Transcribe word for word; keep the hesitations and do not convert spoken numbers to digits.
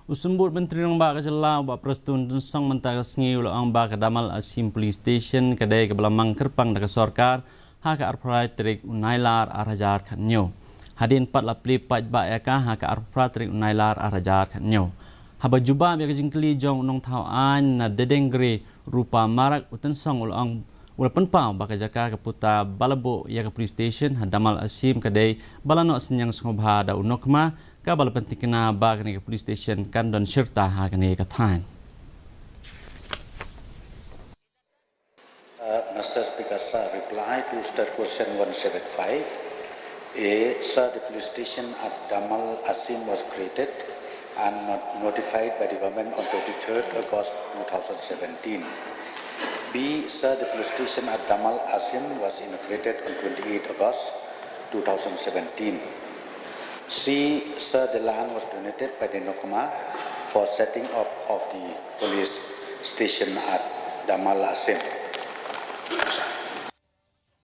U Symbud Myntri Rangbah ka jylla, u Bah Prestone Tynsong, mynta ka sngi u la ong ba ka Damal Asim Police Station ka dei kaba la mang kyrpang da ka sorkar ha ka arphew phra tarik u Nailar ar hajar khathynñiew. Hadien pat la plie paidbah ïa ka ha ka arphew phra tarik u Nailar ar hajar khathynñiew. Haba jubab ïa ka jingkylli jong u nongthaw aiñ na Dedengre, Rupa Marak, u Tynsong u la ong, u la pynpaw ba ka jaka ka puta ba la buh ïa ka police station ha Damal Asim ka dei ba la noh synñiang sngewbha da u NOCMA, kaba la pyntikna ba kane ka police station kan don shirta ha kane ka thaiñ. Uh, Mister Speaker, sir, reply to sir question one seven five. A, sir, the police station at Damal Asim was created and not- notified by the government on twenty-third August two thousand seventeen. B, sir, the police station at Damal Asim was inaugurated on twenty-eighth August two thousand seventeen. C, sir, the land was donated by the NOCMA for setting up of the police station at Damal Asim.